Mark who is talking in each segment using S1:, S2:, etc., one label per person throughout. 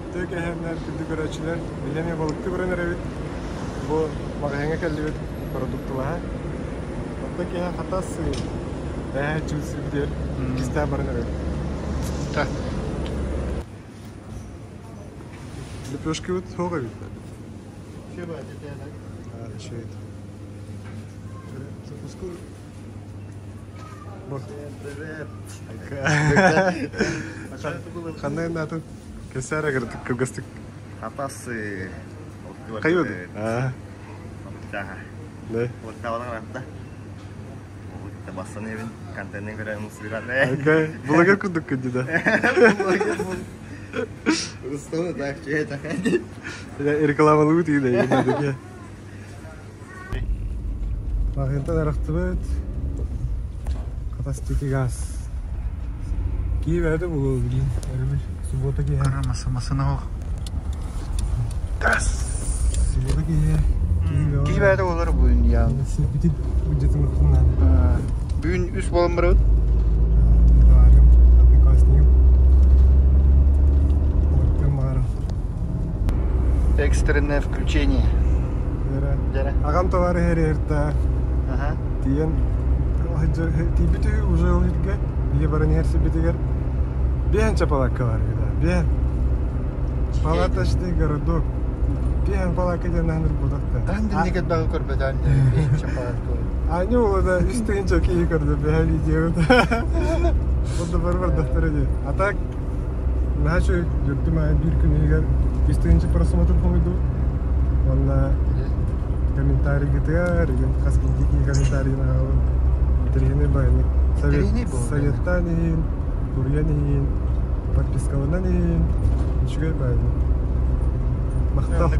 S1: Үтүө кэһэннэр, күндү көрөөччүлэр, билэн балыкты көрөн эрэбит. Бу маҕаһыыҥҥа кэллибит продуктылаһа. Онтон киһи хатас ээ чүүсүбүтүгэр кистээн баран эрэбит.
S2: Так.
S1: Лепешкабыт суох эбит. Үчүгэй.
S2: Привет.
S1: Ханна наатын кэсээр кыргастык.
S2: Хатасы.
S1: Хайы Да.
S2: Бастан эбин контентин көрөн мусуйран.
S1: Окей. Блогер курдук күндү да.
S2: Рустамы так че это
S1: Рекламалыы тиийдэ. Маҕаһыынтан арахтыбыт. Хатас диэки гаас. Киһи бэйэтэ буолуо билигин өрөбүл суббота киэһэ.
S2: Кыра масына ох.
S1: Газ. Суббота киэһэ
S2: Киһи бэйэтэ буолар бүгүн я.
S1: Сирбитин бюджетын наада.
S2: Бүгүн үс буолан барабыт. Экстренное включение.
S1: Аҕам товарищ эрэртэ тиийэн тиийбити уже ол иргэ бие баран иһэр сирбитигэр биэн чапалакка бар биэн палаточный городок биэн палака диэн аһыныр буолахта
S2: Таһын диннигет баҕы көрбөтөөн биэн чапалакка.
S1: Аня уола үс тыһыынча киһи көрдө бэһэ видео. Ол да бар бардахтара дии. А так наһаа үчүгэй дьөрдүм аайы биир күн иһигэр үс тыһыынча просмотр хомуйдубут. Уонна комментарийгытыгар игин хас биирдии киһи комментарийын ааҕабын. Интэриэһинэй баҕайы. Советтаан иһин, суруйан иһин, подпискаланан иһин үчүгэй баҕайы. Махтал.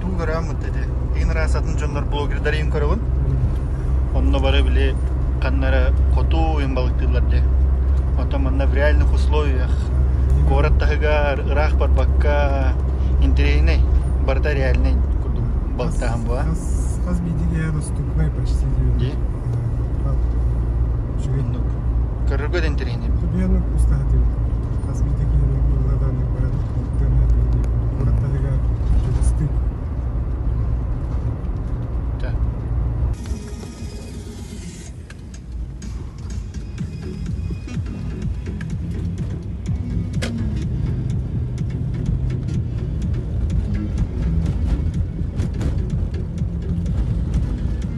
S2: Туу көрөөммүт ити. Игин ыраас атын дьоннор блогердар иһин көрөбүн. Онно бары били ханнара хоту уйун балыктыыллар дии. Оттон манна в реальных условиях куорат таһыгар ыраах барбакка интэриэһинэй барыта реальнай курдук балыктааһын буолар.
S1: Хас биирдии киһи доступный почти
S2: Дии.
S1: Үчүгэй.
S2: Көрөргө да интэриэһинэй.
S1: Түбүөн устаһатыбыт. Хас биирдии киһини булладан баран куорат таһыгар чугастыы.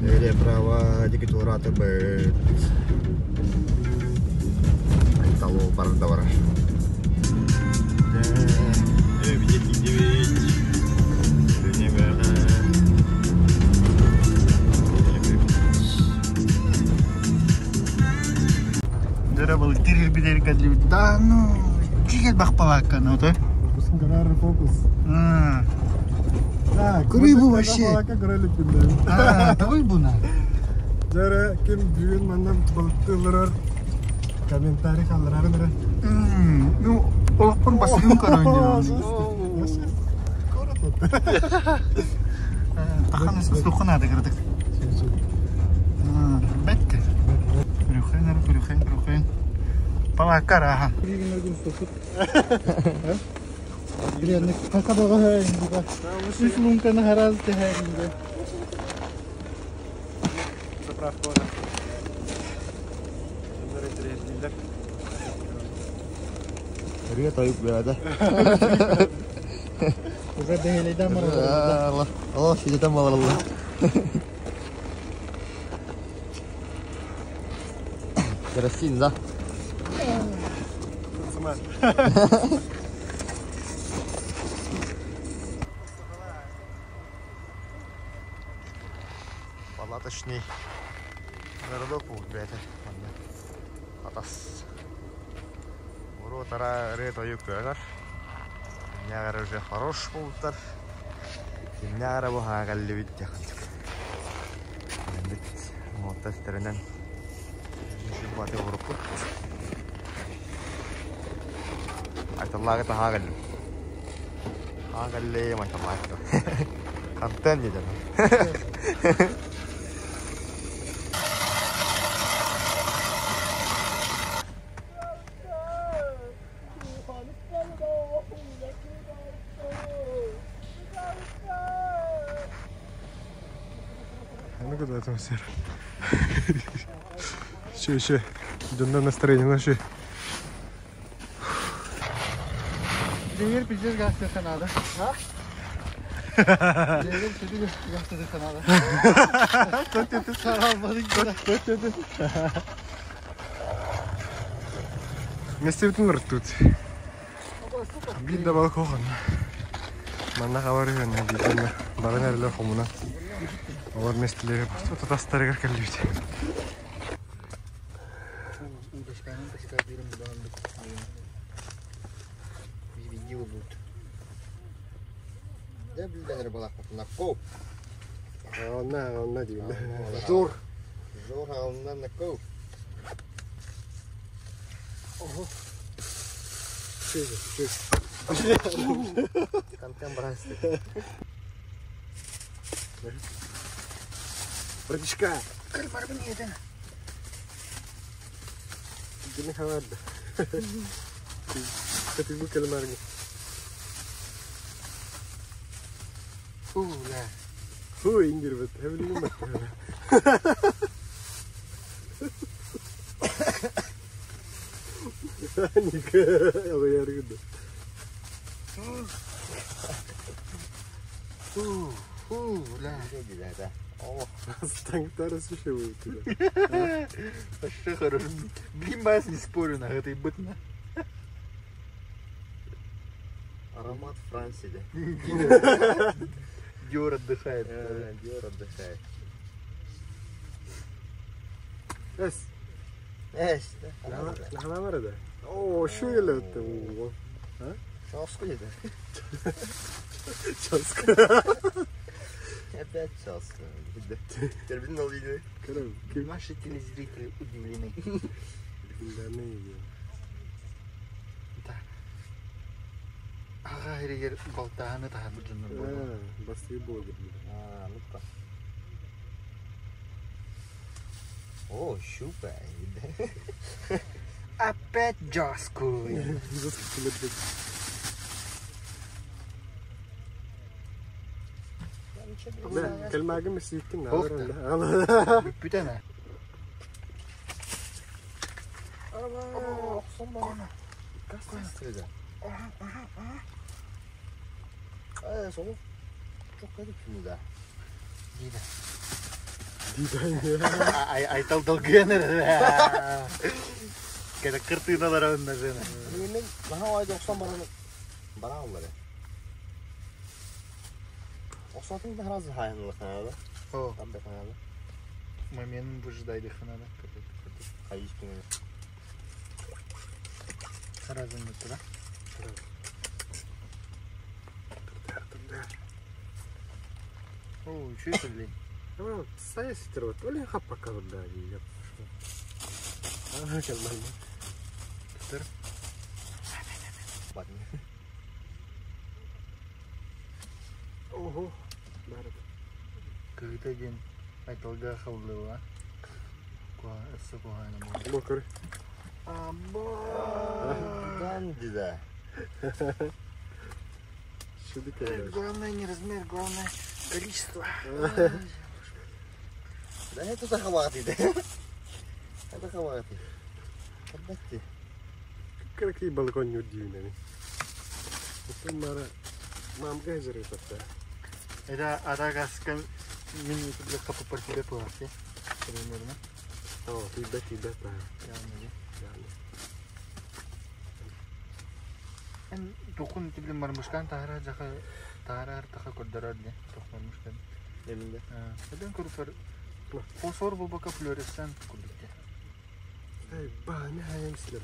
S2: Переправа дикитуратыбыт. Айталу барда барар. Да ну, бахпалакка, то.
S1: Фокус, фокус.
S2: Так, рыбу вообще. А, буна.
S1: Дьэ, ким бүгүн манна балыктыылларар комментарий хаалларарын эрэ.
S2: Ну, олохпун басыгын көрөн. Тахан сухан ады кырдык. Бетте. Күрүхэн, күрүхэн, күрүхэн. Палакка раха. Үс лунканы хараз тэһэринде.
S1: Заправка.
S3: Привет, ayıp be
S2: Уже дэһэлейден барар.
S3: Allah. Allah şiddetten bağlar Allah. Красин, да? Палаточный городок блядь. Атас. Уротара рето юккагар. Нягар уже хорош болуттар. Кимнягара бу хаагаллибит тяхантык. Бит моттастеринен баты уруппут. Айталлага та хаагалли. Хаагалли майталлага. Контент дедем.
S1: Ну куда атмосфера? Еще, еще. Дьонно настроение наши.
S2: Дегер пиздец гастыха надо. А? Дегер пиздец гастыха надо.
S1: Местебитин ырыттыбыт. Биир да балык суох онно. Манна хабар үһү биирдэннэр баран эрэлэр хомунан. Олор местилэригэр тастарыгар кэллибит.
S3: Дьэ билдэнэр балахпытына ко.
S1: Онна, онна дииллэ.
S3: Жор. Жор аҕалынан ко.
S1: Ого. Чү, чү.
S3: Контент брасты.
S1: Братишка.
S2: Кальмарбын иэтэн.
S1: Gini хаварда. Катыбы кальмарги.
S2: Ула.
S1: Ху ингир бит. Хәбилин бит. Ника, яргыды.
S2: Ула.
S1: Станктары сушивают туда.
S2: Вообще хорошо. Блин, бас не спорю на этой бытно.
S3: Аромат Франции, да.
S2: Диор отдыхает.
S3: Диор отдыхает.
S1: Эс.
S3: Эс.
S1: Нахана бар да. О, шу еле өтті.
S3: Часку деді.
S1: Часку.
S3: Опять часку. Тербин ол дейді.
S1: Көрем.
S2: Наши телезрители удивлены. Да. Ага, егер балтааны таһарбыт дьоннор буолла.
S1: Басты блогер.
S3: А, ну-ка. О, щупа.
S2: Опять джаску.
S1: Кальмагы меситтин.
S2: Бүтәнә.
S3: Э, сол. Çok garip şimdi de.
S2: Дида.
S1: Дидайны.
S2: Айтал долгенер. Кәдә кыртыналар онна жена.
S3: Мен daha ay 90 baranı bana aldılar. 90 da razı hayırlı kanada.
S2: О,
S3: Там da kanada.
S2: момент выжидайды ханада.
S3: Kayış günü.
S2: Сразу не туда. О, что это, блин?
S1: Сайа ситер вот. Оли хаппа калда. А, кальмагы.
S2: Тыр.
S3: Bak.
S1: Ого. Барып.
S2: Кыгыта ден айталга хавлыва. Куа, эссе куайна бу.
S1: Бокыр.
S3: Данди да.
S1: Шуды кальмар.
S2: Главное не размер, главное количество.
S3: Да это da хаватı. Это хаватı. Kapattı.
S1: Какие балкон не удивлены. Мара мам гайзеры это.
S2: Это арагаска мини для капа партия плати. Примерно.
S1: О, тибет, тибет, да.
S2: Явно. Эн тукун тибли мармышкан тахара жаха тахара таха көрдөрөр де. Тух мармышкан.
S3: Емінде.
S2: Эден көрүпөр Фосфор болбака флуоресцент курдукте.
S1: Эй, ба, не хаям силер.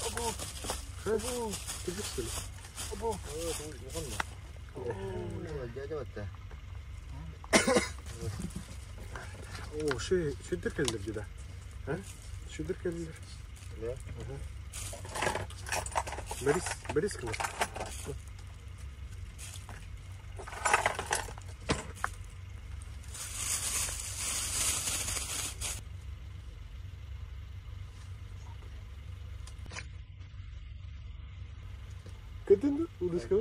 S2: Або,
S1: Або, ты что ли?
S2: або.
S1: О, ши, шүдір келдер деді. А? Шүдір келдер.
S3: Да?
S1: Борис, Борис кім? Кытын удушка.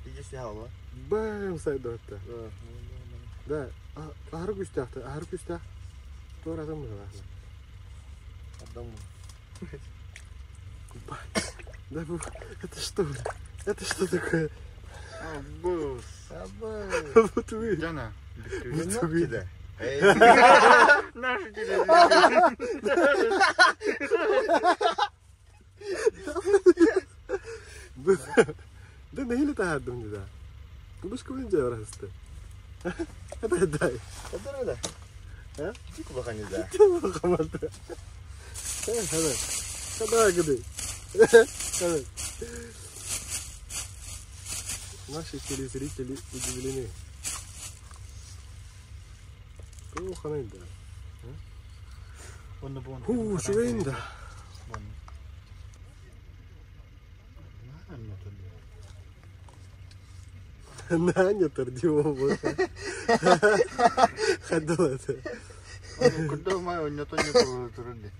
S3: Иди сяла.
S1: Бэм сайдыатта. Да, аһары күстээхтэ, аһары күстээх. Туоратым быһалаах.
S3: Отдам.
S1: Да, это что? Это что такое?
S2: Абыс.
S3: Абыс.
S1: Вот вы.
S2: Жана.
S1: Вот вы.
S3: Да.
S2: Наши тебе.
S1: Да нахили таһаардым да. Кубушка мен жай барасты. Это дай.
S3: Это да.
S1: А?
S3: Тик да.
S1: Хамарда. Хада. Хада гыды. Хада. Наши телезрители удивлены. Ханайда. Ху, шугайында. Наня тордиво Хадала это.
S2: Курда май ойнотон не турунди.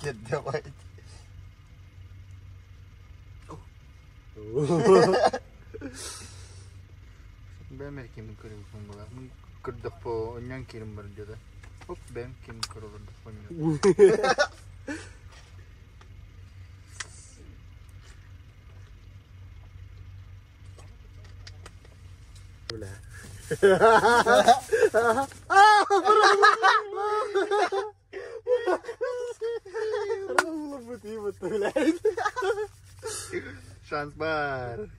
S3: Кет давай.
S2: Бәм ким көрүм була. Мин көрдөх по оньян кирим бар диде. Оп, бәм ким көрүм оньян.
S1: Бля.
S2: Шанс бар.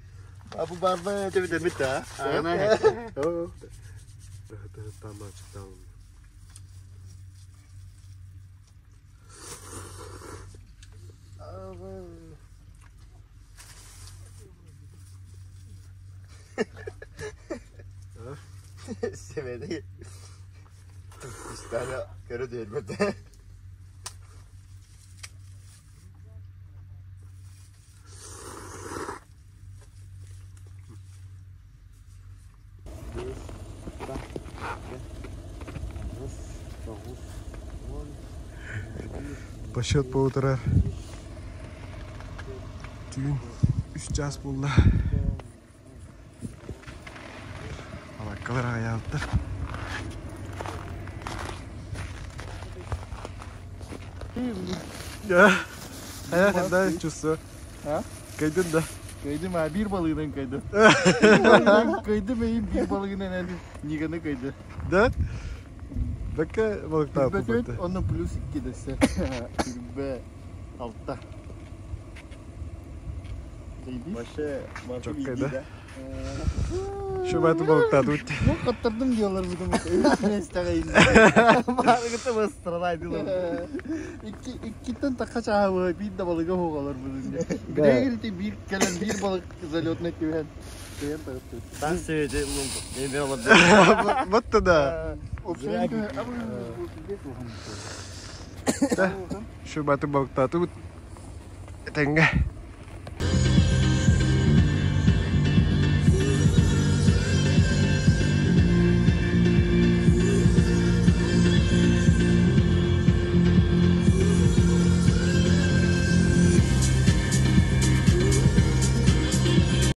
S2: Абу барба тебе дебит а. Ана.
S3: Sevedi. İstene görü değil mi?
S1: Посчет полутора. Түүн 3 час болды. Алаккалар аяғыттар. Я. Ая, да, чувство.
S2: А?
S1: Кайдын да.
S2: Кайдым ha bir balığından kaydı. Kaydı beyim bir balığından el nigana kaydı.
S1: Да? Бәкке балыктар
S2: Бөтөт
S1: булды.
S2: onun plus 2 dese. Be altta.
S3: Başı
S1: Çok kaydı. Şu бәті балыктар өтті.
S2: Bu kattırdım diyorlar bugün.
S3: Барыгыты бастыралайды.
S2: İki, ikkitten takkaç abi bir de balığa hoğalar bugün. Bir bir gelen bir balık залетный küven. Küven tarafı.
S3: Ben seveceğim bunu. Ben olabilir.
S1: Бітті да. Şu бәті балыктар өт. Тәңге.